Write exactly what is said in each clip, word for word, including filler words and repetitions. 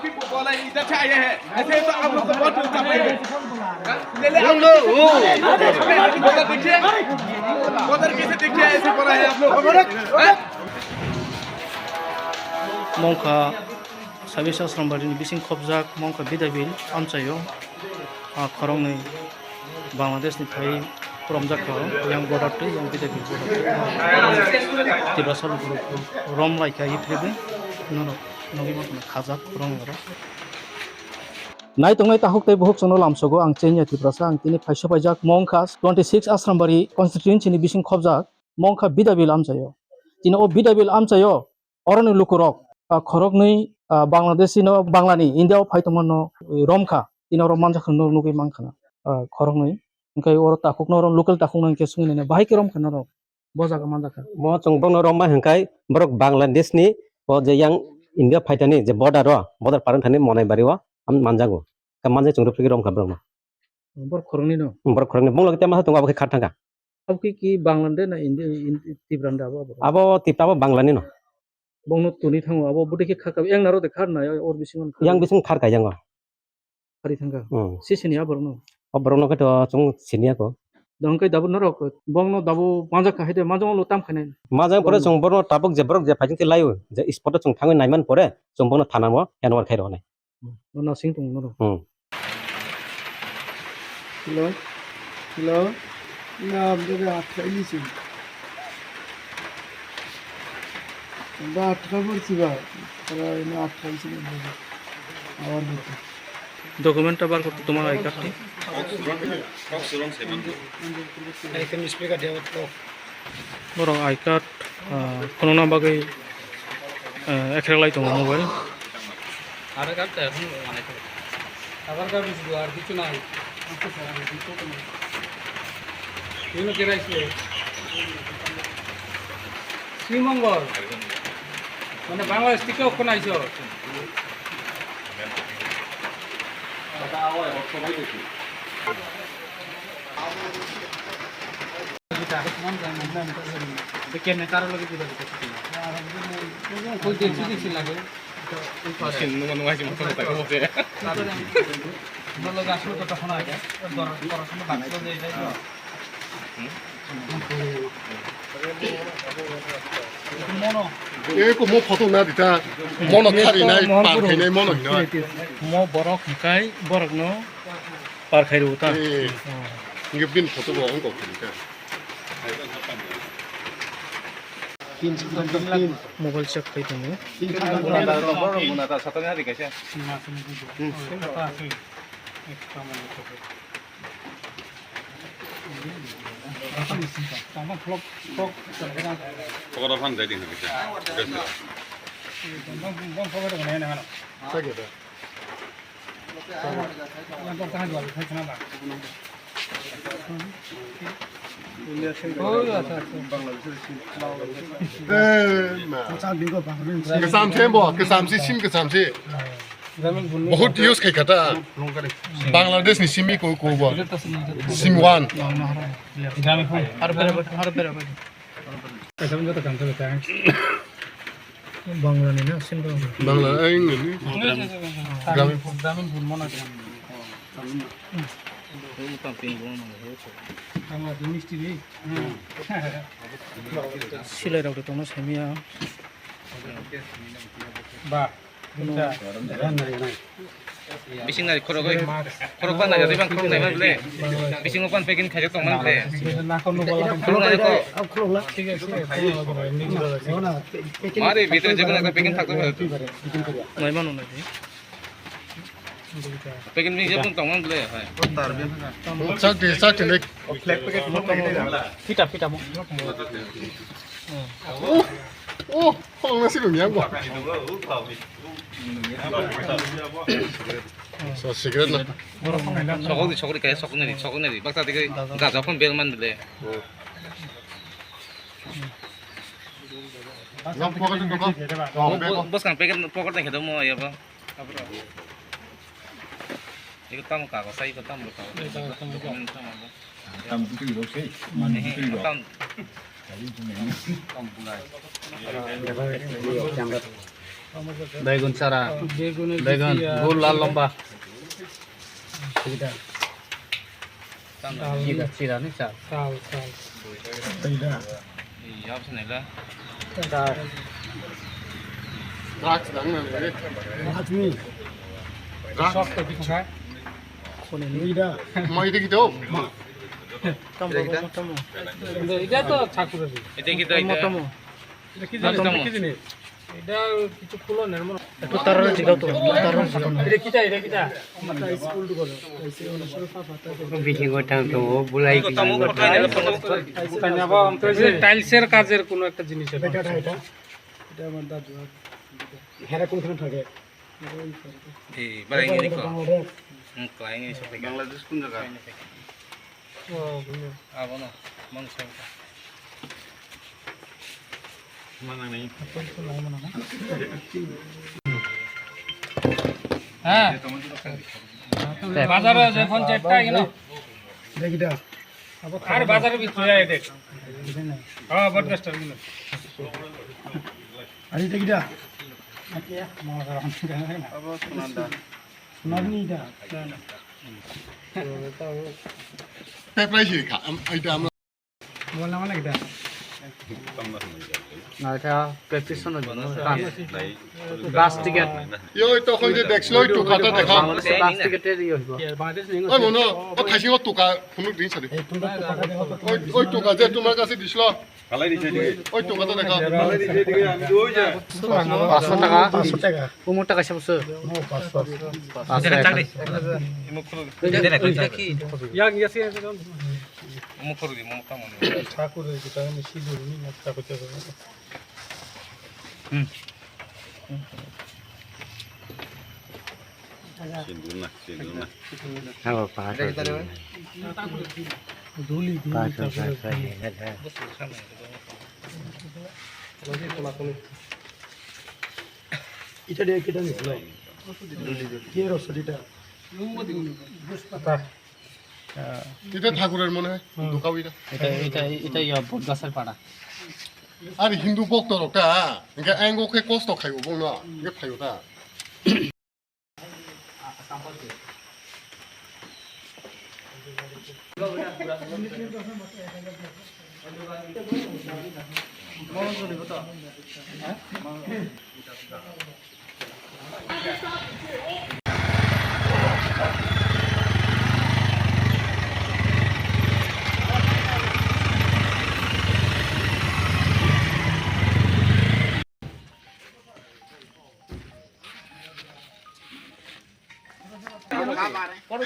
बोला, इधर से आए हैं, ऐसे तो आप लोग को बहुत ऊंचा पाएंगे। हाँ? ले, ले, आप लोग, बोला, देखिए, बोला, कैसे देखिए, ऐसे बोला है आप लोग। हाँ? Mongkha Sabis Asrambari ni bising khopjak Mongkha Bidabil amchaio, ah, khoroknwi Bangladesh ni phai romjak kha, yang border tei yang Bidabil border tei Tiprasa rok rom lai kha, iphilwi norok nugwi mankha khajak khoroknwi oro. Nai tongnai takhuk tei bukhuk chwngno lamsogo ang Chenya Tiprasa, ang tini phaiso paijak Mongkha twenty six Asrambari constituency ni bising khopjak Mongkha Bidabil amchaio. Tini o Bidabil amchaio oroni lukurok, ah, khoroknwi, ah, Bangladeshi no, Bangla ni India o phai tongma no, eh, romkha, tini oro manjakha no nugwi mankha na, ah, khoroknwi. Hwnkhe oro takhuk no, oro local takhuk no hwnkhe swngwi naina bahai khe romkha norok, bo jaga manjakha. Mo chwng bono romma hwnkhe borok Bangladesh ni o je yang India phaitani je border o, border parang thani Monai bari o am manjago. Ka manjak chwng rwphri romkha borok no. Borok khoroknwi no? Borok khoroknwi. Bung logi tema tongo abo khe kha thangkha. Abo khe ki Bangla de na Indi-, Indi-, Tipra de abo, abo? Abo Tipra abo Bangla ni no. Bongno tuni thango abo bwtwi khe kha kha yang naro de khar na or bising kha. Yang bising khar kha yang o. Khari thangkha. Hmm. Sisini aborok no. O borok no khe to chwng siniya ko. Dong khe dabu norok bongno dabu manjak kha hai de manjak lo tam khanai. Manjak pore chwng borok tabuk je borok je phajing khe laio je spot o chwng thangwi naiman pore chwng bono thana o N O R khai rw nai. Bo nasing tong norok. Hmm. Hello. Hello. Ya, bebe athai ni sing. Ba athai bor siba. Para ini athai sing. Awar bete. Document ta bar korte tomar I card ti. Ekdom speaker dia. Borok I card, ah, khunukna bagwi, ah, ekhrek lai tongo mobile. Aadhaar card ta ekhon banai thok. Aadhaar card bujibo ar kichu nai. Tino kerai se. Sri Mongol. Mane Bangladesh theke okho naiso. Eko mo photo na dita, mono khari nai, par khainai mono hinoi. Mo borok hwnkhe borokno par khai rw ta. Eh, hwnkhe bini photo bo wng kok khari kha. Mobile check khai tongo. Pokora phan jai di hwnkhe. Kwcham se bo, kwcham se, sim kwcham se. Bahut use khai kha ta. Bangladesh ni simi ko, ko bo. Sim one. Bangla ni na, sim Bangla. Bangla, ai, nini. Gramin phone. Gramin phone mana? Silai rok de tongna samiya. Ba. Bising nari khorok oi. Khorok pan nari bang khorok nai man ble. Bising pan packing khaijak tong man ble. Khorok nai ko. Mari bhitor je kono ekta packing thakte pare. Nai mano nai. Packing ni jebon tong man ble. Hai. Chak de, chak de. Flag packet mo. Pita, pita mo. Oh, oh, khorok na sibung yang bo. So, cigarette na. Sokok di, sokok di, kaya sokok nari, sokok nari. Baksa di, gaja phone bel man bile. Yang pocket ni dokan. Oh, bag. Bos kan packet pocket na kedo mo ya ba. Iko tamo kago, sa iko tamo kago. Tamo butui rok sei. Mani butui rok. Tamo. Tamo bulai. Begun chara. Begun, begun, bichi, ah, gul lal lomba. Chira, chira ni chal. Chal, chal. Chal. Drugs dang na ni. Drugs ni. Drugs. Sok to bichi. Mai de kito. Ita to chakura. Ita kita, ita. Motomo. Ita ki jani? Motomo. Ita kichu kulo nermo. Ito taro jiga to, taro jiga. Ita kita, ita kita. Bisingo tang to, bulai ki. Tanya ba, tiles er kajer kuno ekta jinis. Ita, ita. Ita amar dadu. Hera kunkhana thage. Ei, bara ini ko. Bangladesh. Hmm, klai ini sampai. Bangladesh kun jaga? Oh, bener. Abono, mang sampai. Mana ni? Ha. Bazar je phone chat ta gino. Dekh da. Ar bazar bhi khula hai dekh. Ha, broadcaster gino. Ari dekh da. Abo sunanda. Nagni da. Tep lai si kha, am, ai da am. Bolna mana kita? Nah, kya practice na dulu. Bus ticket. Yo, oi to khoi je dekh loi, tuka ta dekha. Bus ticket e yo. Oi, mono, o thaisi o tuka, phunuk din sari. Oi, oi, tuka je tumar kase dislo. Oi, tuka ta dekha. পাঁচশো টাকা। পাঁচশো টাকা। কোমর টাকা সব সব। পাঁচশো টাকা। Yang ya sih. ঠাকুরের যেটা আমি সিঁদুর নিয়ে একটা করতে পারবো। Sinduna, sinduna. Abo pahar. Duli, duli, pahar, pahar, pahar. Ita dia kita ni. Kero sedita. Ita thakurer mone hoy, hmm. Duka wira. Ita, ita, ita ya Bodgasar para. Ari Hindu bokto rok ta, engke ang oke kosto khai obong no, engke phaio ta.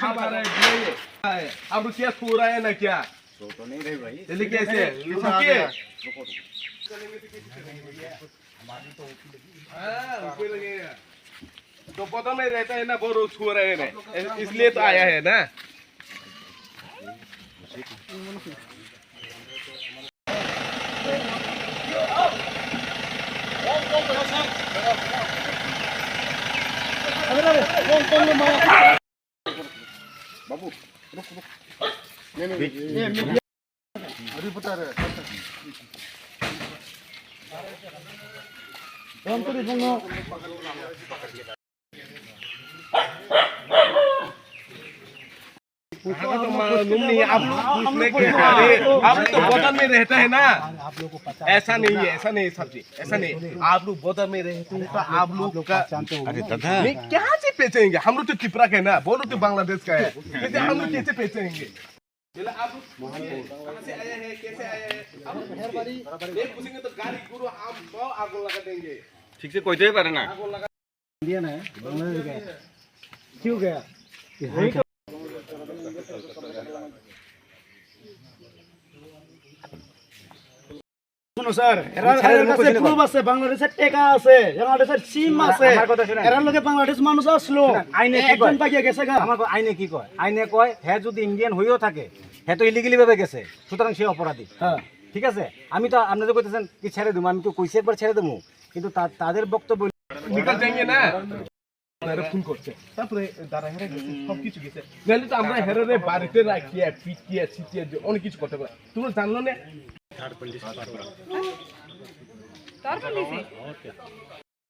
खबर है, ये, ये। अब क्या सो रहा है ना क्या? सो तो नहीं रहे भाई। चलिए कैसे? रुकिए। हाँ, रुकिए लगे। तो बदन में रहता है ना, वो रोज सो रहे हैं, इसलिए तो आया है ना। बाबू, रुक, रुक। नहीं, नहीं, नहीं, नहीं। अभी बता रहे हैं। हाँ, तो मालूम नहीं, आप लोग पूछने के लिए, आप लोग तो बदन में रहता है ना। ऐसा नहीं है, ऐसा नहीं है साहब जी, ऐसा नहीं। आप लोग बदन में रहते हैं तो आप लोग का, अरे दादा। नहीं, क्या से पहचानेंगे? हम लोग तो तिपरा का है ना, वो लोग तो बांग्लादेश का है, कैसे हम लोग कैसे पहचानेंगे? आप लोग कहाँ से आया है, कैसे आया है? आप लोग पूछेंगे, नहीं पूछेंगे तो गाली गुरु हम बहुत आग लगा देंगे। ठीक से कोई तो ही पारे ना। आग लगा दिया ना, बांग्लादेश का। क्यों गया? শুনো স্যার, এরা, এরার কাছে প্রুফ আছে, বাংলাদেশের টাকা আছে, বাংলাদেশের সিম আছে। আমার কথা শুনেন। এরার লগে বাংলাদেশ মানুষ আসলো। শুনেন, আইনে কি একজন কয়? বাগিয়া গেছে গা। আমার ক-, আইনে কি কয়? আইনে কয়, হে যদি ইন্ডিয়ান হইও থাকে, হে তো ইলিগালি ভাবে গেছে, সুতরাং সে অপরাধী। হ্যাঁ। ঠিক আছে? আমি তো, আপনি যে কইতেছেন কি ছেড়ে দেবো, আমি তো কইছি একবার ছেড়ে দেবো, কিন্তু তা-, তাদের বক্তব্য निकल जाएंगे ना। তারা ফোন করছে, তারপরে দাদা হেরে গেছে, সব কিছু গেছে। নাহলে তো আমরা হেরারে বাড়িতে রাখিয়া, পিটিয়া, ছিটিয়া দিয়ে অনেক কিছু করতে পারি। তোমরা জানলো না? তারপর নিছি।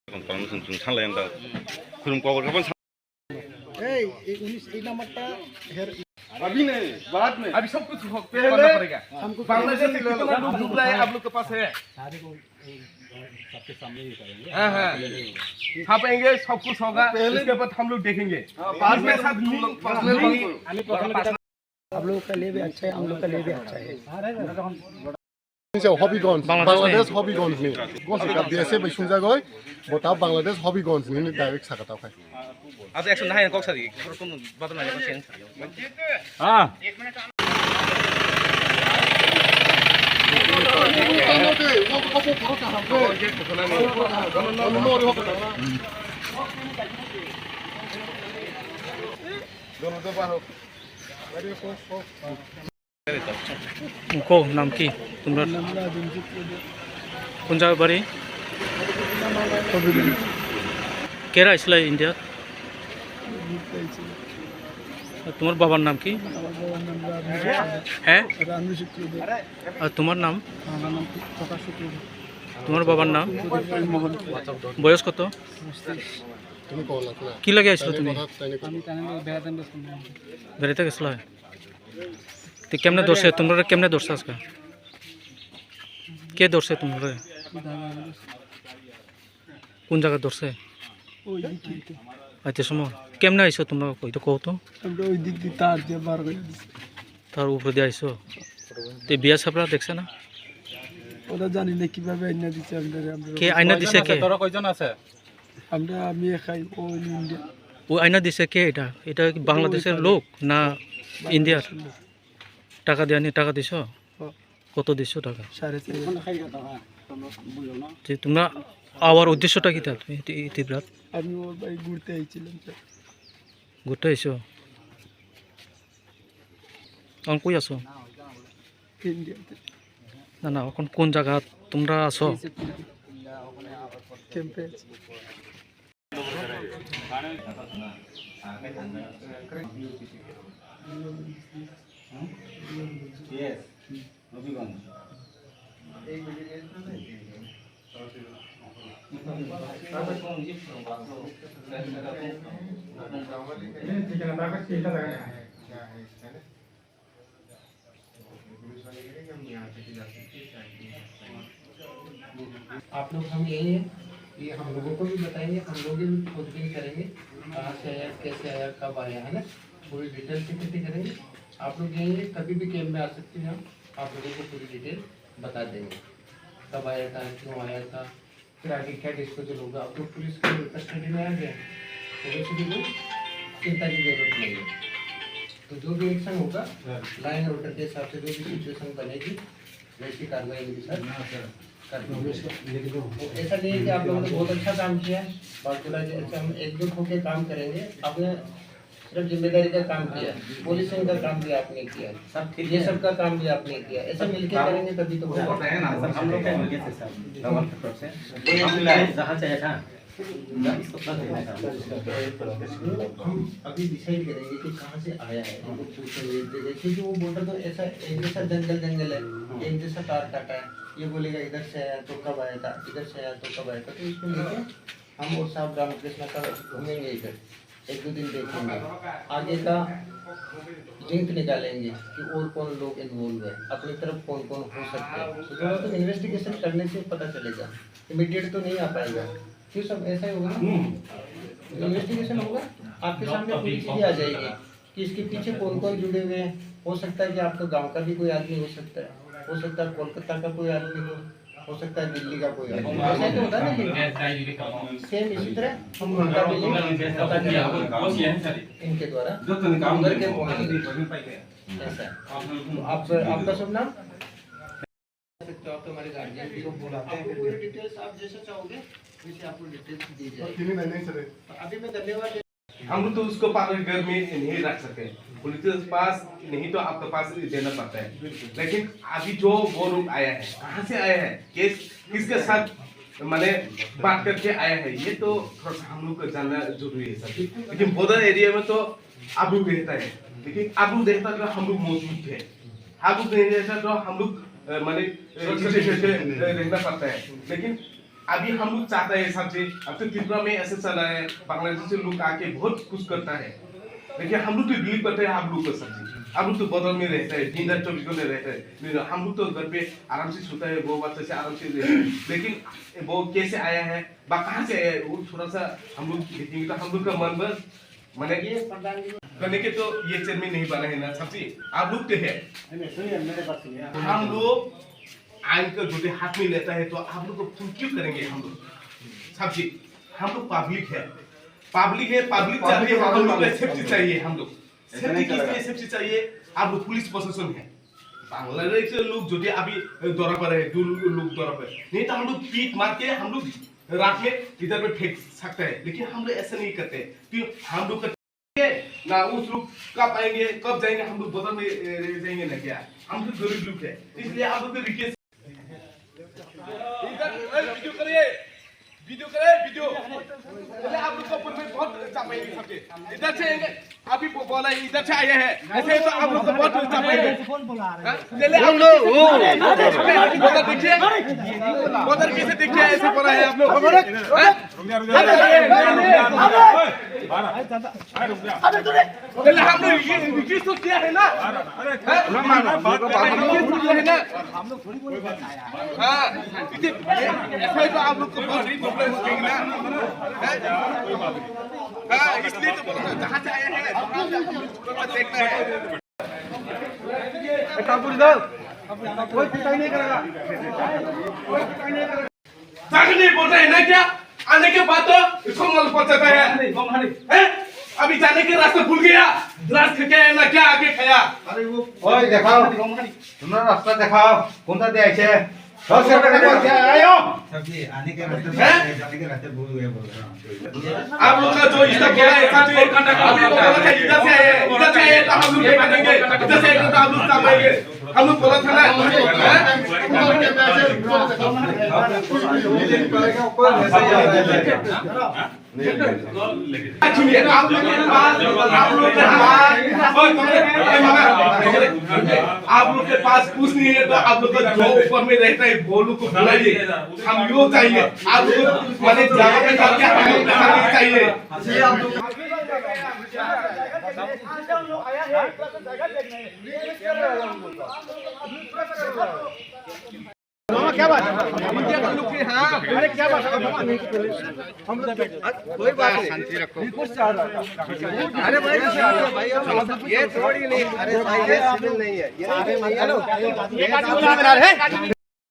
Kon kon sun sun san layang ta. Khulum kokor kapan san. Hey, ये उन्नीस, ये नंबर था, हेर। अभी नहीं, बाद में। अभी सब कुछ हो, पहले करना पड़ेगा। हमको बांग्लादेश से कितना लोग डूब रहा है, आप लोग के पास है? सारे को, सबके सामने ही करेंगे। हाँ, हाँ। छापेंगे, सब कुछ होगा, पहले उसके बाद हम लोग देखेंगे। हाँ, बाद में सब तुम लोग पर्सनल नहीं, बात करो। आप लोगों के लिए भी अच्छा है, हम लोग के लिए भी अच्छा है। Hobbyganj, Bangladesh Bangladesh ni. Hobbyganj ni. Gos ka B S F bai sungjagoi, bo ta Bangladesh Hobbyganj ni direct saka tao khai. Acha, action nahai kok sadi, kono badal nai kok sadi. Ah. Ko, nam ki? Tumra kun jaga bari? Kera aisla India? Tumar babar nam ki? He? Ar tumar nam? Tumar babar nam? Boyos koto? Ki lage aisla tumi? Beraite gesla? Te kemne dorse, tumra kemne dorse aska? Ke dorse tumra? Kun jaga dorse? Aite somo kemne aiso tumra koi to kouto? Tar upre di aiso. Te biya sapra dekse na? ওরা জানি না কিভাবে আইনা দিছে আপনারা, আমরা কে আইনা দিছে কে? তোরা কয়জন আছে? আমরা, আমি একাই, ও হইল ইন্ডিয়া। ও আইনা দিছে কে এটা? এটা কি বাংলাদেশের লোক না ইন্ডিয়ার? টাকা দেয়নি, টাকা দিছো? হ্যাঁ। কত দিছো টাকা? সাড়ে চার হাজার। যে তোমরা আওয়ার উদ্দেশ্যটা কি তাহলে এই তি-, এই তিব্রাত? আমি ওর বাড়ি ঘুরতে আইছিলাম, স্যার। ঘুরতে আইছো? এখন কই আছো? ইন্ডিয়াতে। না, না, এখন কোন জায়গা তোমরা আছো? ক্যাম্পে আছি। आप लोग हम यही है कि हम लोगों को भी बताएंगे, हम लोग भी खोजबीन करेंगे, कहाँ से आया, कैसे आया, कब आया, है ना? पूरी डिटेल से इकट्ठी करेंगे। आप लोग यही है, कभी भी कैंप में आ सकते हैं हम, आप लोगों को पूरी डिटेल बता देंगे, कब आया था, क्यों आया था, फिर आगे क्या डिस्पोजल होगा। अब तो पुलिस के कस्टडी में आ गया, तो वैसे भी कोई चिंता की जरूरत नहीं है। तो जो भी एक्शन होगा, लाइन ऑर्डर के हिसाब से जो भी सिचुएशन बनेगी, वैसी कार्रवाई उनके साथ कर देंगे। तो ऐसा नहीं है कि आप लोगों ने बहुत अच्छा काम किया है, बाकी जैसे हम एकजुट होकर काम करेंगे। आपने सिर्फ जिम्मेदारी का काम किया, पुलिसिंग का काम भी आपने किया, सब ठीक ये है। सब का काम भी आपने किया। ऐसा मिलके करेंगे तभी तो होगा। बताया ना सर, हम लोग का मिलके से सर, गवर्नमेंट की तरफ से। वही हम लोग जहाँ चाहे था, ना इसको कर देना था। हम अभी डिसाइड करेंगे कि कहाँ से आया है, इनको पूछेंगे, देखेंगे, क्योंकि वो बॉर्डर तो ऐसा एक जैसा जंगल जंगल है, एक जैसा तार काटा है। ये बोलेगा इधर से आया तो कब आया था, इधर से आया तो कब आया था, तो इसको लेके हम और साहब रामकृष्ण का घूमेंगे इधर, एक दो दिन देखेंगे। आगे का लिंक निकालेंगे कि और कौन लोग इन्वॉल्व है, अपनी तरफ कौन कौन हो सकते हैं। तो थोड़ा तो इन्वेस्टिगेशन करने से पता चलेगा, इमीडिएट तो नहीं आ पाएगा। क्यों सब ऐसा ही होगा ना? इन्वेस्टिगेशन होगा, आपके सामने पूरी चीजें आ जाएगी। कि इसके पीछे कौन कौन जुड़े हुए हैं। हो सकता है कि आपका गांव का भी कोई आदमी हो सकता है, हो सकता है कोलकाता का कोई आदमी हो, हो सकता है दिल्ली का कोई आदमी। ऐसा ही तो होता है ना कि सेम इसी तरह हम उनका भी लिंक पता करेंगे इनके द्वारा, उधर के पहुंचेंगे। ऐसा है। तो आप, आपका शुभ नाम? सकते हो, आप तो हमारे गार्जियन भी हो। बुलाते हैं आपको फिर पूरी भी। डिटेल्स आप जैसे चाहोगे, वैसे आपको डिटेल्स दी जाएगी। नहीं, नहीं, सर। अभी मैं धन्यवाद दे- हम तो उसको पागल घर में नहीं रख सकते, पुलिस के पास नहीं तो आपके पास ही देना पड़ता है। लेकिन अभी जो वो लोग आया है, कहाँ से आया है, किस, किसके साथ माने बात करके आया है, ये तो थोड़ा सा हम लोग को जानना जरूरी है सर। लेकिन बॉर्डर एरिया में तो आबू रहता है, लेकिन आबू रहता तो हम लोग मौजूद थे। आबू नहीं रहता तो हम लोग, अ, माने, अ, पीछे, पीछे, अ, रहना पड़ता है। लेकिन अभी हम लोग चाहता है सर जी, अब तो त्रिपुरा में ऐसे चला है, बांग्लादेश से लोग आके बहुत कुछ करता है, लेकिन हम लोग तो बिलीव करते हैं आप लोग को सर जी। आप लोग तो बदल में रहता है, दिन रात चौबीस घंटे रहता है, नहीं, हम लोग तो घर पे आराम से सोता है, वो बच्चा से आराम से रहता है, लेकिन वो कैसे आया है, बा कहाँ से आया है, वो थोड़ा सा हम लोग देखेंगे तो हम लोग का मन बस मैंने ये करने के तो ये चेयरमैन नहीं बना है ना साहब जी, आप लोग तो है। नहीं, नहीं, सुनिए, मेरे बात सुनिए। हम लोग आइन का जो भी हाथ में लेता है तो आप लोग को क्यों करेंगे हम लोग? साहब जी, हम लोग पब्लिक है, पब्लिक है, पब्लिक चाहते हैं, हम लोग को सेफ्टी चाहिए, हम लोग सेफ्टी किस लिए सेफ्टी चाहिए? आप लोग पुलिस प्रशासन है, बांग्लादेश के लोग जो भी अभी धरा पड़े हैं, दो लोग धरा पड़े, नहीं तो हम लोग पीट मार के हम लोग रात में इधर में फेंक सकते हैं, लेकिन हम लोग ऐसा नहीं करते। क्यों? हम लोग का ना उस लोग कब आएंगे, कब जाएंगे, हम लोग बदल में ए, रह जाएंगे ना क्या? हम तो गरीब लोग हैं, इसलिए आप लोग को रिक्वेस्ट। इधर, ए, वीडियो करिए, वीडियो करिए, वीडियो। पहले आप लोग को ऊपर में बहुत चापेंगे सबके। इधर से अभी बो-, बोला है, इधर से आया है, ऐसे तो आप लोग को बहुत चापेंगे। हाँ? पहले आप लोग, उधर देखिए, उधर कैसे देखिए, ऐसे बोला है आप लोग। हाँ? पहले हम लोग ये, ये तो क्या है ना? हाँ? हम लोग ये तो क्या है ना? हाँ, इसे, ऐसा है तो आप लोग को बहुत प्रॉब्लम हो जाएगी ना? हाँ? हाँ, इसलिए तो बोल रहा हूँ, जहाँ से आए हैं, वहाँ से आप लोग को देखना है। एक काम पूरी दो। कोई पिटाई नहीं करेगा। कोई पिटाई नहीं करेगा। जागने बोलता है ना क्या? आने के बाद तो इसको मल पहुंचाता है। हैं? अभी जाने के रास्ता भूल गया। ग्रास खा के आया ना क्या आके खाया? अरे वो ओए, देखाओ। तुम्हारा रास्ता देखाओ। कौन सा दिया इसे? दस रुपए का दिया, आयो। सबसे आने के रास्ते, हैं? जाने के रास्ते भूल गए बोल रहा हूँ। आप लोग का जो हिसाब किया है, हिसाब से आप लोग का इधर से आए, इधर से आए तो हम लोग क्या करेंगे? इधर से आए तो हम लोग क्या करेंगे? हम लोग बोला था ना, हैं? सुनिए, आप लोग के पास, आप लोग के पास, आप लोग के पास कुछ नहीं है, तो आप लोग का जो ऊपर में रहता है, वो लोग को बुलाइए। हम लोग चाहिए, आप लोग माने जगह पे जाके हम लोग के साथ नहीं चाहिए। मामा, क्या बात है? हम लोग के, हाँ, अरे, क्या बात है? हम लोग के, कोई बात नहीं। शांति रखो। रिपोर्ट से आ रहा है। अरे भाई, भाई, ये थोड़ी नहीं, अरे भाई, ये सिविल नहीं है, ये सिविल नहीं है। ये कानून बना रहा है।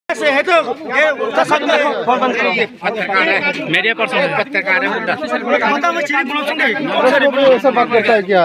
ऐसे है तो ये उसका सब में फोन बंद करो। पत्रकार है, मीडिया पर्सन है। पत्रकार है, मुद्दा। पता मैं चीनी बोलूं सुन। ऐसा बात करता है क्या?